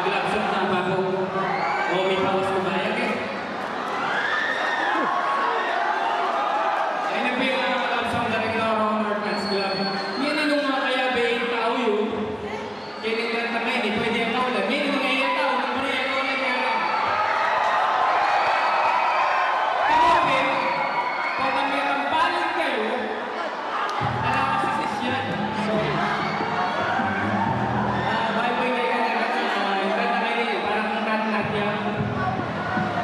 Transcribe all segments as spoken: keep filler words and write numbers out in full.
Glove shop na ba ku? O, mi pawas ku bayad e. Ay, nagpinaka-glove shop na rin na Honor Fans Club. Yan, nung mga kayabe ing tau yu, kaya nang kanta kayu, di pwede ang kaulan. Yan, nung mga iya tau, nung pwede ang kaulan kaya. Kamote, pag ang may kampalan kayu, Ala, kasi si Sian. So, ah, bye-bye kay Kanya. Ah, yung kanta kayu, parang kanta natin yan.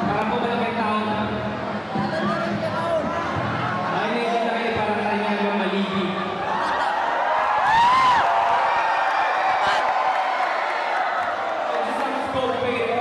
Parang po pala may tao na. Ay, may kanta kayu, parang kanya yung maligi. So, sa scope kayu,